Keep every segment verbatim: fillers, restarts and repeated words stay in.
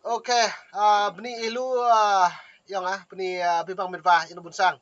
Ok, a, bơni ih lu, a, ayŏng ah, bơni, a, abih bang met wa, ih nao ƀuôn sang.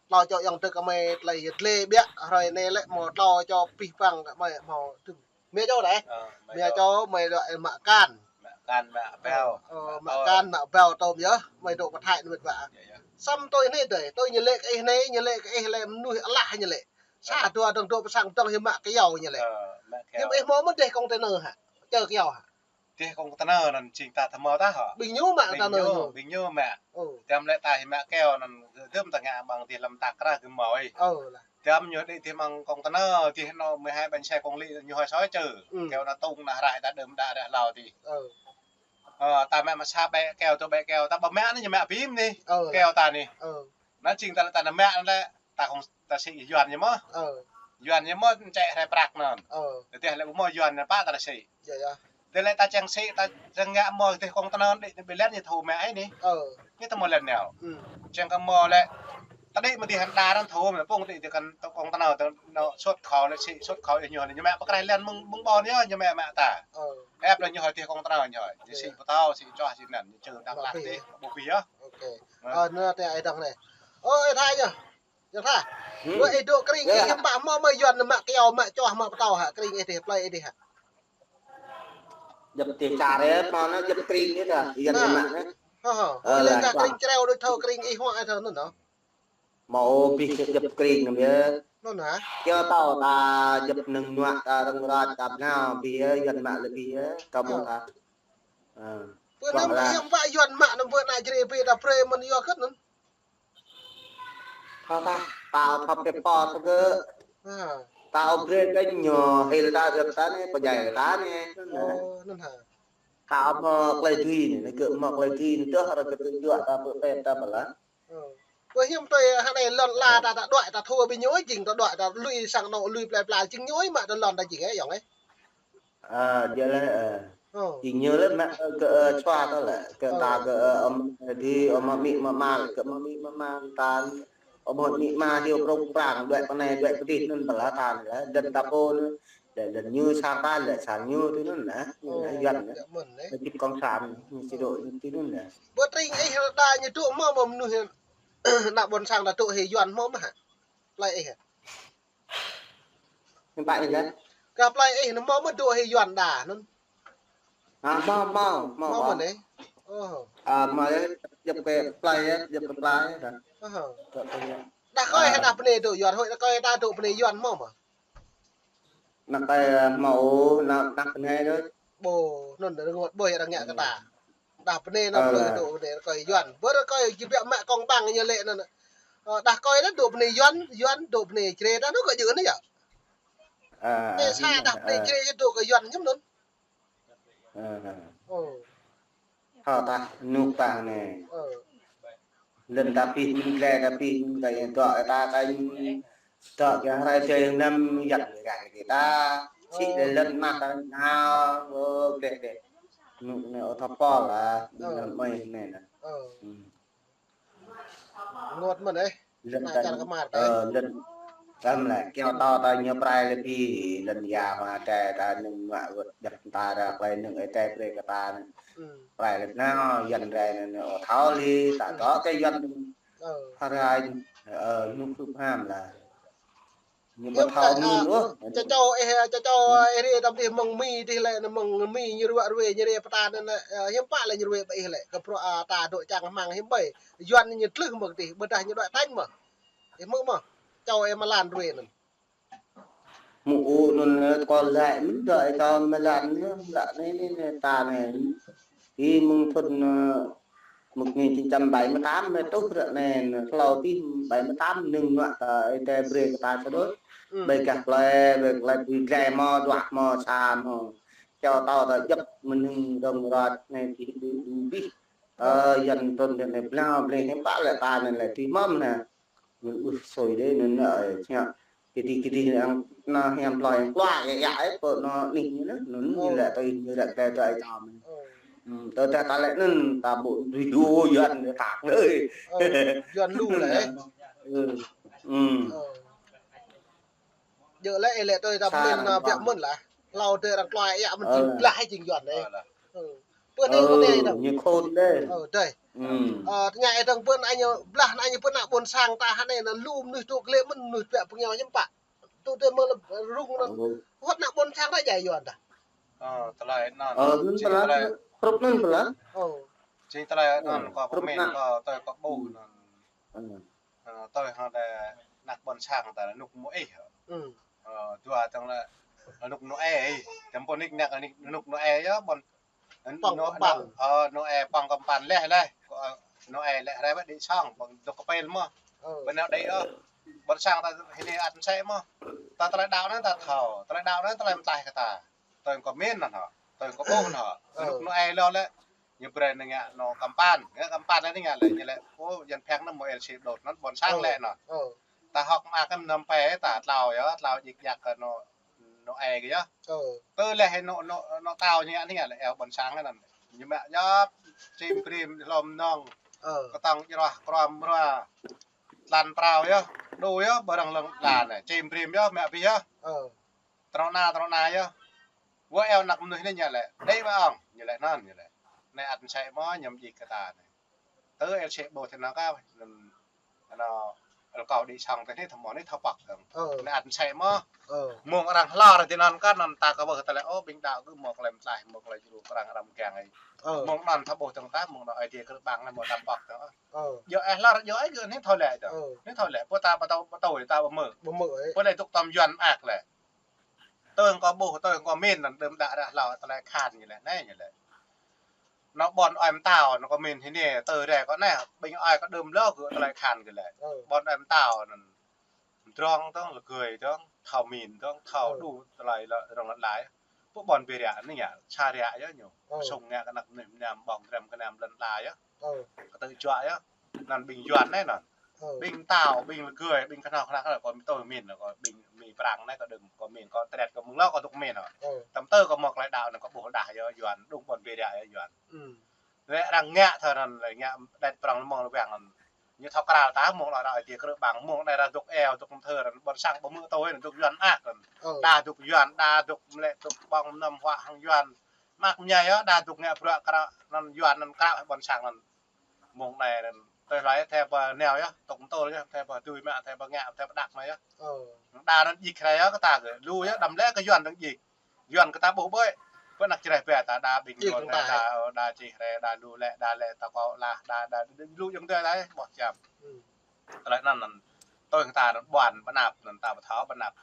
Tlâo čô ayŏng tơ kơ mơi tơlơi yơh dlê ƀiă, hrơi anai lĕ hmâo tlâo čô abih bang kơ mơi hmâo tŭm. Mia čô đơi. Ơ, mia čô mơi dŏ mă kan. Mă kan, mă bao. Ơ, mă kan, mă bao tôm yơh, mơi dŏ pơ Thái anŭn met wa. Samơ̆ tui anai đơi, tui ñu lĕ kơ ih anai, ñu lĕ kơ ih lĕ mơnuih alah ñu lĕ. Sa dua dơ̆ng dŏ pơ sang dơ̆ng hiư̆m mă kyâo ñu lĕ. Hiư̆m ih hmâo mơ̆n dêh container hă? Čơ kyâo hă? Dêh container anŭn jing ta thâo mơ̆ tah hă? Ƀing ñu mă container ñu. Ƀing ñu mă. Ơ. Tơm lĕ ta hiư̆m mă kyâo anŭn, dơ̆m ta ngă ƀơ̆ng dêh lăm ta krah gơ̆ mơ̆ ih. Ơ lah. Tơm ñu đĭ dêh mơ̆ng container, dêh anŭn mười hai bánh xe công lý ñu hơi soi čơ. Kyâo anŭn tŭng anŭn rai ta đơ̆m đă ră hlâo dih. Ơ. Ơ, ta mă mă sa ƀĕ kyâo, dua ƀĕ kyâo, ta ƀu mă anai ñu mă bim anai. Ơ lah. Kyâo ta anai. Ơ. Anŭn jing ta lĕ ta nao mă anŭn lĕ, ta kông ta sĭ yuan ñu mơ̆. Ơ. Yuan ñu mơ̆ čĕ hrơi prăk anŭn. Ơ. Tơdah lĕ ƀu hmâo yuan anŭn pă ta nao sĭ. Yơh, yơh. Tơdah lĕ ta čang sĭ, ta čang ngă hmâo dêh container đĭ, đĭ ƀơi lŏn ñu thâo mă ai anai. Ơ. Ñu ta hmâo lŏn nao. Čang kơ hmâo lĕ, ta đĭ mơ̆ dêh hăn đa anŭn thâo mă pông đĭ dêh kăn container tơ nao xuất khẩu lĕ sĭ, xuất khô̆ ñu, ñu mă pơkrai lŏn mơ̆ng, mơ̆ng ƀôn yơh, ñu mă mă ta. Ơ. Ĕp lĕ ñu hơi dêh container ñu hơi. Ñu sĭ pơtâo, sĭ čoh, sĭ anŭn, ñu čơ Dak Lak dêh, ƀu pih yơh. Ok. Ơ, anŭn tơ ai dơ̆ng anai. Ơ, ih Thái yơh. Yơh Thái. Ơ, ih dŏ kring ih hiư̆m pă hmâo mă yuan mă kyâo mă čoh mă pơtâo hă, kring ih dêh, plơi ih dêh hă? Djŏp dêh čar ih, hmâo anŭn djŏp kring ih dah, yuan mă anŭn. Hơ, hơ. Ơ, ih lĕ lah, kah kring čreo đôč thâo kring ih huă ih thâo anŭn hă? Hmâo abih djŏp kring anŭn yơh. Anŭn hă? Kyâo tâo ta djŏp nơ̆ng nuă ta rơ̆ng rơ̆t ta ƀnao abih yơh, yuan mă lĕ abih yơh, ta hmâo ta. Ơ. Pơ anŭn hiư̆m pă yuan mă anŭn pơ anăp Jrai ƀing ta brơi mơ̆n yua kơ anŭn. Thâo tah, ta thâo pơpă tơgơ̆. Ơ. Ta ƀu brơi kơ ñu hil ta rơ̆k ta anai, pơdjai ta anai. Ơ, anŭn hă. Ta ƀu hmâo tơlơi dưi anai, anai gơ̆ hmâo tơlơi dưi anai tơl hrơi kơ tơjuă ta pơpă ta pơlah. Ơ. Pơ hiư̆m tui hă anai lŏn la ta, ta đuaĭ ta thâo ƀing ñu jing ta đuaĭ ta lui sang anŏ lui plơi pla jing ñu mă ta lŏn ta jing ih ayŏng ih. Ơ, jing lĕ, ơ. Ơ. Jing ñu lĕ mă kơ, ơ, čua ta lĕ, kơ ta kơ, ơ, ôm, dih, ôm mă amĭ mă ama, kơ mă amĭ mă ama ta, ôm mă amĭ ama hyu prong prang, đuaĭ pơ anai, đuaĭ pơ dih anŭn pơlah ta lĕ, dơ̆n ta pô anŭn, lĕ, lĕ ñu sang ta, lĕ sang ñu tui anŭn lah, anŭn lah, yuan lah. Yơh mơ̆n lĕ. Lĕ čip kông sản, ñu sĭ dŏ tui anŭn lah. Ƀơi tring ih ta ñu dŏ hmâo mơnuih anăp ƀôn sang ta dŏ hĭ yuan hmâo mơ̆ hă? Plơi ih hă? Hiư̆m pă anai lah. Kơ plơi ih anŭn hmâo mơ̆ dŏ hĭ yuan đa anŭn. Ơ, hmâo, hmâo, hmâo. Hmâo mơ̆n ih. Ơ. Ơ, hmâo yơh, djŏp kơ plơi yơh, djŏp kơ plơi yơh dah. Ơ. Djŏp kơ yơh. Đah kơi hă đah bơnai dŏ yuan, hơi đah kơi ta dŏ bơnai yuan hmâo mơ̆? Anăp kơi, ơ, hmâo, anăp, anăp bơnai đôč. Ƀu, anŭn rơngot ƀơi arăng ngă kơ ta. Đah bơnai anŭn plơi dŏ bơnai rơkơi yuan. Ƀơi rơkơi či biă mă kông ƀang ñu lĕ anŭn. Ơ, đah kơi anŭn dŏ bơnai yuan, yuan dŏ bơnai Jrai ta anŭn kơ jơ̆ anŭn yơh. Ơ, anai sa đah bơnai Jrai dŏ kơ yuan hiư̆m anŭn. Ơ. Ơ. Thâo tah anŭn pă anai. Ơ. Lŏn ta pih mơ̆n, glai ta pih mơ̆n, kơ yua dŏ ta kơ dŏ kơ hrơi tơl năm yăt gah kơ ta. Sĭ lĕ lŏn mah ta nao, ơ, gleh gleh. Anŭn anai ơ thâo pol lah, anŭn mơi anai lah. Ơ. Rơngot mơ̆n ih. Lŏn ta, ơ, lŏn. Tơm lĕ, kyâo tâo ta ñu pơrai lĕ abih, lŏn ia hmua tơl ta nơ̆ng mă wơ̆t djŏp ta ră plơi nơ̆ng ih tơl brơi kơ ta anŭn. Pơrai lĕ nao, yuan rai anŭn, ơ, thâo lĕ, ta dŏ kơ yuan anŭn. Ơ. Pơrai, ơ, ñu kơp ham lah. Ñu ƀu thâo mơ̆n ôh. Čơ čô ih, čơ čô ih rai tơm dih mơ̆ng Mi dih lĕ, mơ̆ng Mi ñu ruă ruai, ñu rai pơtă anŭn, ơ, hiư̆m pă lĕ ñu ruai ƀơi ih lĕ, kơ bruă, ơ, ta dŏ čang hmang hiư̆m ƀơi. Yuan ñu tlưh mơ̆ dih, ƀôdah ñu đuaĭ tañ mơ̆. Ih hmư̆ mơ̆. Čô ih mơlan ruai anŭn. Mơ̆ ôh anŭn kơ lĕ mơ̆n dŏ ih kơ mơlan anŭn, ră anai anai ta anai. Ih mơ̆ng thŭn, ơ, một nghìn chín trăm bảy mươi tám anai truh ră anai, hlâo abih bảy mươi tám nơ̆ng mă ta ih tơl brơi kơ ta sa đôč. Ƀơi gah plơi, ƀơi plơi ƀơi glai hmâo, duah hmâo, sa hmâo. Kyâo tâo ta djŏp mơnơ̆ng rơ̆ng rơ̆t anai abih đu đu abih. Ơ, yuan trŭn anai ƀlao ƀlĕ hiư̆m pă lĕ ta anai lĕ tui mơ̆n anai. Ñu ƀuh sui đơi anŭn, ơ, čă. Kơ dih, kơ dih anŭn, anŭn hiam plơi, plơi, ia, ia, ih, pơ anŭn anih ñu anŭn, anŭn ñu lĕ tui ñu ră tơl tui čăm. Ơ. Ơ, tơdah ta lĕ anŭn, ta ƀu dui dua yuan ta lơi. Ơ, yuan lu lĕ. Ơ. Ơ. Djơ̆ lĕ, ih lĕ tui ta pơmĭn anŭn biă mơ̆n lah. Hlâo tơl arăng plơi ia mơ̆n jing blah jing yuan lĕ. Ơ. Pơ anai, pơ anai dong. Ñu khôn đơi. Ơ, đơi. Ơ, tơña ih dong pơ anai ñu, blah anai ñu pơ anăp ƀôn sang ta hơnai anŭn lu mơnuih tŭ klĕ mơ̆n mơnuih pĕk pơngiao hiư̆m pă. Tŭ tơ̆ mơ̆ lĕ rŭng anŭn. Wơ̆t anăp ƀôn sang ta jai Yuan ta. Ơ, tơlơi anŭn. Ơ, anŭn tơlơi. Hrup anŭn tơlơi. Ơ. Jing tơlơi anŭn kâo pơmĭn kâo tơlơi kâo ƀuh anŭn. Ơ, tui hăng đe anăp ƀôn sang ta rơnŭk mơ̆ ih. Ơ, dua tơ̆ng lĕ rơnŭk Nôê ih. Tơm pô nik năk rơnŭk Nôê yơh, ƀôn Nô-, Nôê pŏng kơmpăn leh leh. Ơ, Nôê leh rai wơ̆t đĭ song, ƀơ̆ng dŏ kơpel mơ̆. Ƀơ̆ng nao đĭ ôh. Ƀôn sang ta hơnai ăt sĕ mơ̆. Ta tơlơi đaŏ anŭn ta thâo, tơlơi đaŏ anŭn tơlơi mơtlaih kơ ta. Tui kâo pơmĭn anŭn hă. Tui kâo ƀuh anŭn hă. Rơnŭk Nôê leh leh. Ñu brơi anai ngă anŭn kơmpăn. Ngă kơmpăn anai ngă lĕ, ñu lĕ, ơ, Yuan pĕk anŭn mơ̆ el si đôt anŭn ƀôn sang lĕ anŭn. Ta hŏk mơak kơ năm pĕ ta tlao yơh, tlao djik djak kơ anŭn Nôê kơ yơh. Tơlơi hĭ anŭn, anŭn, anŭn tao ñu anai ngă lĕ, ơ, ƀôn sang anŭn. Ñu mă yơh, čim brĭm hlŏm nong. Kơtang jrah krom rua. Tlan prao yơh, đu yơh, ƀơi răng lăng đa anai. Čim brĭm yơh, mă abih yơh. Tơnŏ anai, tơnŏ anai yơh. Wơ̆t eo anăp mơnuih anai ñu lĕ, đĭ wơ̆t ŏng, ñu lĕ anŭn, ñu lĕ. Anai ăt sĕ mơ̆, ñu djik kơ ta anai. Tơlơi el si ƀu thâo nao kơ, anŭn, anŭn, el kâo đĭ song tơ anai thâo mơ̆ anai thâo pŏk dong. Anai ăt sĕ mơ̆. Mơ̆ng arăng hlor tơ anŭn kơ anŭn ta kơ ƀuh tơlơi, ơ, ƀing đaŏ kơ mơ̆ tơlơi mơtlaih, mơ̆ tơlơi djru kơ arăng răm kiăng ai. Mơ̆ng anŭn thâo ƀuh dong ta, mơ̆ng anŭn ai tiê kơ ƀăng anai mơ̆ ta pŏk dong. Djơ̆ ih hlor, djơ̆ ih gơ̆ anai thâo lĕ dong. Anai thâo lĕ, pô ta ƀu thâo, ƀu thâo ta ƀu mơ̆. Pô lĕ dŏ tơm Yuan mơak lĕ. Tui kâo ƀuh, tui kâo pơmĭn anŭn đưm đă ră hlâo tơlơi khan ñu lĕ, anai ñu lĕ. Anŭn ƀôn ơi mơtao, anŭn kâo pơmĭn hơnai, tơlơi ră kâo anai, ƀing ơi kâo đưm lơ kơ tơlơi khan kơ lĕ. Ƀôn ơi mơtao anŭn, drong dong, lơgơi dong, thâo pơmĭn dong, thâo đu tơlơi lơ rong lăt lai. Pô ƀôn bê ră anai ngă, sa ră yơh ñu. Sung ngă kơ anăp mơnuih mơnam ƀơ̆ng krem kơnam lŏn la yơh. Kơ tơ̆ juă yơh. Anŭn ƀing Yuan anai anŭn. Ƀing mơtao, ƀing lơgơi, ƀing kơnâo kơnăk anai kâo pơtô pơmĭn, kâo ƀing Mi Prang anai kâo đưm kâo pơmĭn, kâo tret kâo mơ̆ng lơ kâo dŏ pơmĭn anŭn. Tơm tơ kâo mơ̆ tơlơi đaŏ anŭn kâo ƀuh đah yơh Yuan, đŭng ƀôn bê ră yơh Yuan. Lĕ arăng ngă thâo anŭn, lĕ ngă đĕt prong lơmơ̆ng lơwang anŭn. Ñu thâo krao ta mơ̆ng lơ ră ai tiê kơ ƀăng mơ̆ng anai ră dŏ eo, dŏ mơthơ anŭn, ƀôn sang ƀu mơ̆ tui anŭn, dŏ Yuan mơak anŭn. Đa dŏ Yuan, đa dŏ mlĕ dŏ ƀơ̆ng mơnam huă hăng Yuan. Mơak mơñai yơh, đa dŏ ngă bruă krao anŭn Yuan anŭn krao ƀôn sang anŭn. Mơ̆ng anai anŭn, tơlơi hloi thâo pơ neo yơh, tŏk tơl yơh, thâo pơ tui mă, thâo pơ ngă, thâo pơ đăk anai yơh. Đa anŭn djik rai yơh, kơ ta kơ, lu yơh, đăm lĕ kơ Yuan dong djik. Yuan kơ ta ƀuh ƀơi. Pơ anăp čơreh pĕ ta đa ƀing Yuan đa, đa čih rai, đa lu lĕ, đa lĕ ta kâo lah, đa, đa, lu yơh tơlơi ƀuh čăm. Tơlơi anŭn anŭn, tui kơ ta anŭn ƀuăn pơnăp, anŭn ta ƀu thâo pơnăp.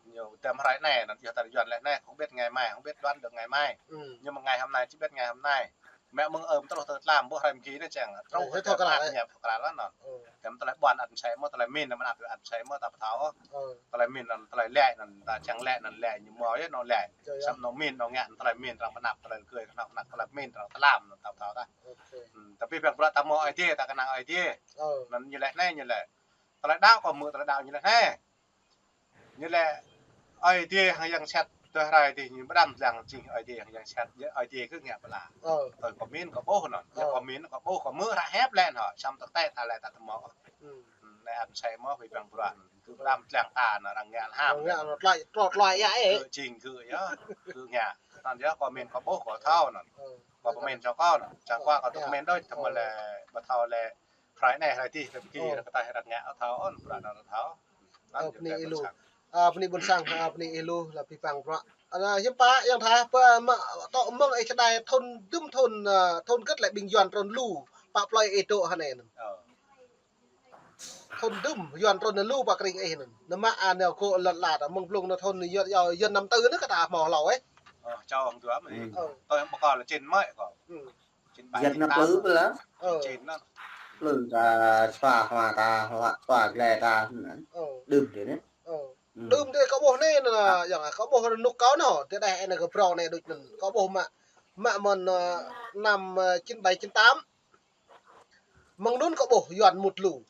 Ñu tơm hrơi anai, anŭn yơh ta Yuan lĕ anai, không biết ngày mai, không biết đoán được ngày mai. Nhưng mà ngày hôm nay, chỉ biết ngày hôm nay. Mă mơ̆ng ơm truh tơ tlam, ƀuh hrơi mơ̆ng ki anai čang. Truh tơ tlam, ñu thâo krao lă anŭn. Tơm tơlơi ƀuăn ăt sĕ mơ̆, tơlơi pơmĭn anŭn ăt sĕ mơ̆, ta ƀu thâo. Tơlơi pơmĭn anŭn, tơlơi lĕ anŭn, ta čang lĕ anŭn lĕ, ñu mơ̆ yơh anŭn lĕ. Samơ̆ anŭn pơmĭn, anŭn ngă, tơlơi pơmĭn arăng pơnăp, tơlơi lơgơi kơnăl pơnăp, tơlơi pơmĭn arăng tơlam anŭn ta ƀu thâo ta. Tơpĭ ƀing bruă ta mơ̆ ai tiê, ta kơnang ai tiê. Anŭn ñu lĕ anai, ñu lĕ. Tơlơi đaŏ kâo mơ̆ tơlơi đaŏ ñu lĕ anai. Ñu lĕ Ơi Adai hăng Yang Sat, tơlơi hrơi adih ñu pơđăm lăng jing Ơi Adai hăng Yang Sat, Ơi Adai kơ ngă pơala. Tơlơi kâo pơmĭn kâo ƀuh anŭn, kâo pơmĭn kâo ƀuh kâo mơ̆ ră hep lĕ anŭn, samơ̆ tơlơi ta lĕ ta tơmŏ. Anai ăt sĕ mơ̆, ƀing bruă anŭn, kơ pơđăm lăng ta anŭn arăng ngă lăm. Ngă anŭn tơlơi, tơlơi, tơlơi yơh. Kơ jing kơ yơh, kơ ngă. Anŭn yơh kâo pơmĭn kâo ƀuh kâo thâo anŭn. Kâo pơmĭn čô kâo anŭn, čang kâo kâo tơ̆ pơmĭn đôč, tơmơ̆ lĕ ƀu thâo lĕ hrơi anai hrơi adih, tơpĭ ki, kơ ta arăng ngă thâo anŭn, bruă anŭn thâo. Ơ, bơni ih lu. Ơ, bơni ƀôn sang, ơ, bơni ih lu, lă pĭ păng bruă. Ơ, hiư̆m pă, Yang Tha, pơ mă, tŏ mơ̆ng ih čơđai thun dŭm thun, ơ, thun hơgĕt lĕ ƀing Yuan trŭn lu, pă plơi ih dŏ hơnai anŭn. Thun dŭm, Yuan trŭn lu pă kơring ih anŭn. Nao mă, ơ, nao kơ lŏn la ta, mơ̆ng blung anŭn thun Yuan, Yuan năm tư anŭn kơ ta hmâo hlâo ih. Ơ, čô hăng dua mơ̆. Tui hăng ƀơkŏl lĕ čin mơ̆ kâo. Yuan năm tư pơ lă. Čin anŭn. Plư ta sua hua ta, hua sua glai ta anŭn. Đưm tơ anai. Đưm tơ kâo ƀuh anai anŭn, Yang, kâo ƀuh rơnŭk kâo anŭn, tơdah anai kơ prong anai đôč anŭn. Kâo ƀuh mă, mă mơ̆n, ơ, năm, ơ, chín bảy chín tám. Mơ̆ng anŭn kâo ƀuh Yuan mŭt lu.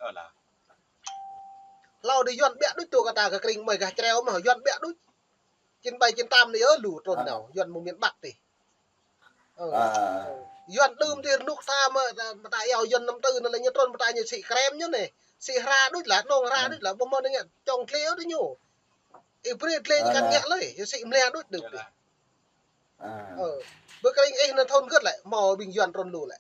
Hlâo dih Yuan ƀiă đôč tŭ kơ ta kơ kơring mơi gah čreo mơ̆ Yuan ƀiă đôč. Chín bảy chín tám anai ơ lu trŭn nao, Yuan mơ̆ng miền Bắc tih. Ơ. Yuan đưm tih rơnŭk ta mơ̆, ta, ta iâu Yuan năm tư anŭn lĕ ñu trŭn pơ ta ñu sĭ krem ñu anai. Sĭ hra đôč lă, nong hra đôč lă, ƀu mơ̆n anai ngă čong tle đôč ñu. Ih brơi tle ñu kăn ngă lơi, ñu sĭ mlia đôč đưm tih. Ơ. Bơ kơ ih anai thun hơget lĕ, hmâo ƀing Yuan trŭn lu lĕ.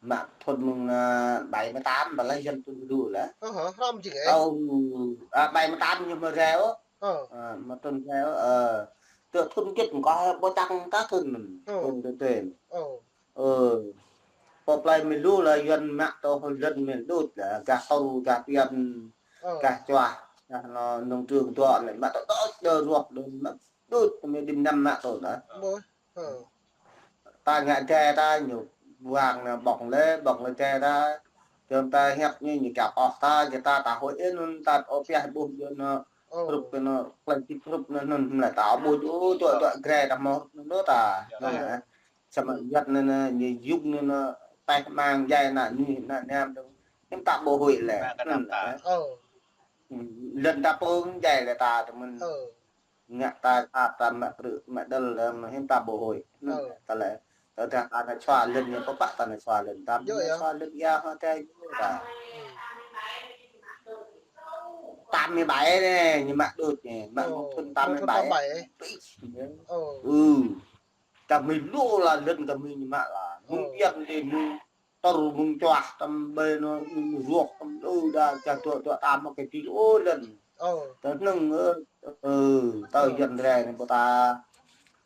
Mă thun mơ̆ng, ơ, bảy mươi tám, ƀă lĕ Yuan trŭn lu lĕ. Ơ hơ, hrŏm jing ih. Tơl, à, bảy mươi tám ñu mă reo. Ơ. Ơ, mă trŭn reo, ơ. Tơ thun hơget kơ ƀu čang ta thun. Ơ. Thun tơ tơ. Ơ. Ơ. Pô plơi mơ̆ lu lĕ Yuan mă tơ hơlăn mơ̆ đut lĕ, gah tơru, gah pian, ơ, gah čuah, gah nŏ nông trường dŏ lĕ, mă tơ đut đơ ruah đơ mă đut, mơ̆ đĭm năm mă tơ lĕ. Ơ. Ơ. Ta ngă djai ta ñu ƀơ̆ng nă ƀơ̆ng lĕ, ƀơ̆ng lĕ djai ta. Čơm ta hiăp ñu ñu kiăng ôh ta, kơ ta ta hơi in, ta ôh piah ƀuh ñu nă, ơ, hrup kơ nă, klai čĭp hrup nă, nŭn, mă lĕ ta ƀuh ñu, tui, tui, gre ta mơ̆, nŭn ta. Ơ. Nŭn nă. Samơ̆ Yuan nă, nă, ñu yŭng nă, nă, teh mang djai nă, ñu nă, ñam tơ. Hiư̆m ta ƀu hơi lĕ. Nŭn nă. Ơ. Lŏn ta pơ̆ng djai lĕ ta tơ mơ̆n. Ơ. Ngă ta, ta, ta mă krư̆, mă đơl, ơ, mă hiư̆m ta ƀu hơi. Ơ. Ta lĕ, ta dah ta nă čua lŏn ñu pơpă ta nă čua lŏn. Ta nă čua lŏn ia hă ta yua ta. Tám mươi bảy nè, ñu mă đut nè, mă một thun tám mươi bảy. Ơ. Ơ. Kơ mơ̆ lu lă lŏn kơ mơ̆ ñu mă lă. Mơ̆ng pian đi mơ̆ng tơru mơ̆ng čuah tăm ƀơi nŏ, mơ̆ng ruah tăm đu đa čah tuă tuă tam mă kơ ti ô lŏn. Ơ. Tơ nŭng, ơ, ơ, tơ Yuan rai nă ƀu ta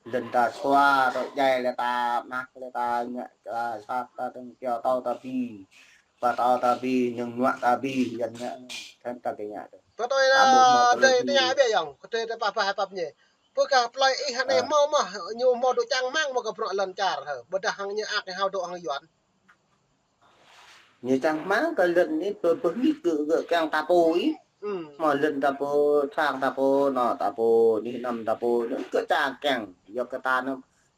lŏn ta čua, tơ djai lĕ ta, mă lĕ ta, ngă ta, sat ta, tơng kiao tơ ta pi. Pơtô ta ƀing, ñu nuă ta ƀing, Yuan ngă, kăn ta kơ ngă. Pơtô ta ƀuh mă, adơi tơña ƀiă yơ̆ng, adơi ta pap pap pap ñu. Pơkă plơi ih anai hmâo mơ̆, ñu hmâo dŏ čang rơmang mơ̆ kơ bruă lŏn čar hă, ƀôdah hăng ñu ak hao dŏ hăng Yuan. Ñu čang rơmang kơ lŏn anai pơ, pơ hĭ kơ, kơ kiăng ta pô ih. Hmâo lŏn ta pô, sang ta pô, nŏ ta pô, anih anăm ta pô, ñu kơ čang kiăng, yua kơ ta nă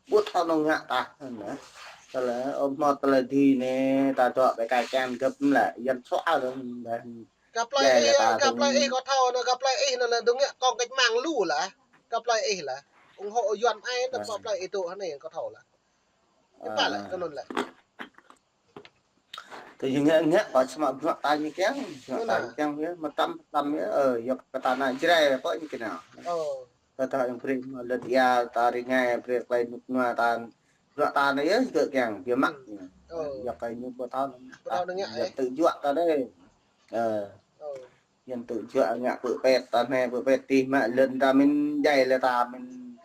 ƀu thâo nŭng ngă ta, nă. Tơlơi, ơ, hmâo tơlơi dih nê, ta dŏ ƀơi kai kiăng gơ̆p lĕ, Yuan suaih lĕ, lĕ. Kơ plơi ih, kơ plơi ih kâo thâo nă, kơ plơi ih nă, nă, dŏ ngă kông kĕč mang lu lĕ. Kơ plơi ih lĕ. Ủng hộ Yuan ai, nă, kơ plơi ih dŏ hơnai kâo thâo lĕ. Ih pă lĕ, kơ nŭn lĕ. Tơ ñu ngă, ngă, kâo samơ̆ bruă ta ñu kiăng, bruă ta ñu kiăng yơh, mơtam, mơtam yơh, ơ, yua kơ ta nă Jrai, kơ ñu kiăng nă. Ơ. Tơdah yang brơi mă lŏn ia ta ri ngai, brơi klai nuk nua ta, bruă ta nă yơh, gơ̆ kiăng, biă mă. Ơ. Yua kơ ñu ƀu thâo nă. Ƀu thâo nă ngă, Yuan tŭ juă ta đơi. Ơ. Ơ. Yuan tŭ juă ngă pơpet ta nă, pơpet tih mă lŏn ta mĭn djai lĕ ta mĭn.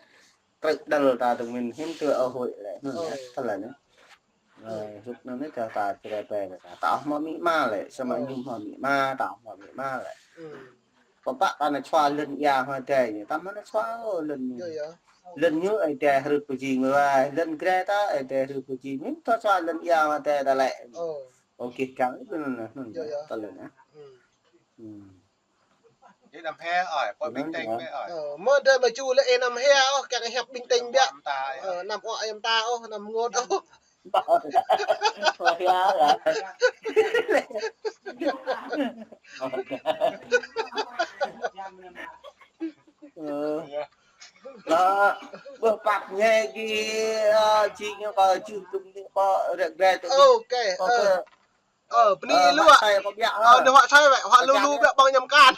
Trơ̆k đơl ta tơ mĭn hiư̆m tơ ơ hơi lĕ. Nŭn, ơ, tơlơi nă. Ơ, hrup nŭn nă ta Jrai ƀe lĕ ta. Ta hmâo amĭ ama lĕ, samơ̆ ñu hmâo amĭ ama, ta hmâo amĭ ama lĕ. Pơpă ta nă čua lŏn ia hă adơi ñu, ta mă nă čua ôh lŏn ñu. Lŏn ñu adơi hrup pơjing wai, lŏn Jrai ta adơi hrup pơjing, ñu ta čua lŏn ia hă adơi ta lĕ. Ơ. Ơ, kih kiăng ih nŭn nă, nŭn nă, tơlơi nă. Ih năm he ơi, pơ ƀing têng ƀe ơi. Ơ, mơ̆ adơi mă ču lĕ ih năm he ôh, kiăng hiăp ƀing têng biă. Ơ, năm ôh, ih năm ta ôh, năm ngot ôh. Ơ, ya, ya. Ơ. Lă, ƀuh pap ñe ki, ơ, či ñu kơ čư̆ tŭm ñu kơ rek rek tŭm. Ơ, kơ, ơ. Ơ, bơni lu. Ơ, nơ huă sai wĕ, huă lu lu biă ƀơ̆ng ñăm kan.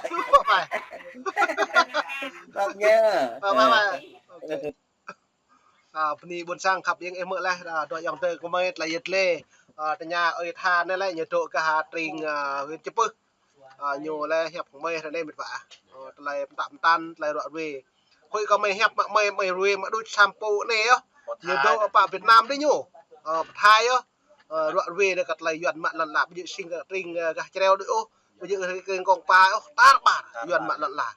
Lu huă pai. Bơni ƀôn sang khăp ƀing ih mơ̆ lĕ, dŏ ayŏng adơi kơmơi tơlơi yet lĕ. Ơ, tơña ơi tha anai lĕ ñu dŏ gah tring, ơ, huyện Chư Pưh. Ơ, ñu lĕ hiăp kơmơi ră anai met wa. Ơ, tơlơi pơtă pơtăn, tơlơi ruă ruê. Hơi kơmơi hiăp mă mơi, mơi ruê mă đôč sampo anai yơh. Ñu dŏ pơ Việt Nam đơi ñu. Ơ, pơ Thái yơh. Ơ, ruă ruê anai kơ tơlơi Yuan mă lŏn ala, ƀu djơ̆ sing kơ tring, ơ, gah čreo đôč ôh. Ƀu djơ̆ kơng kông pa ôh, tar ƀar Yuan mă lŏn ala.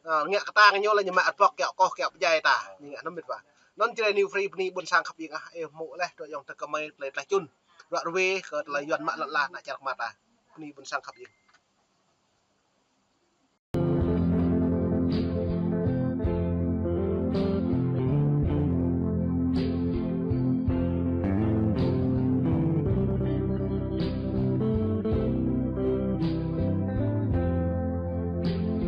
Ơ, ngă kơtang ñu lĕ ñu mă ƀơ̆k kiaŏ koh kiaŏ pơdjai ta. Ñu ngă nơm met wa. Nŭn Jrai New Free bơni ƀôn sang khăp ƀing ah, ơ, mơ̆ lĕ dŏ ayŏng adơi kơmơi tơlơi tlaih čun. Ruă ruê kơ tơlơi Yuan mă lŏn ala nă čar kơmă ta. Bơni ƀôn sang khăp ƀing.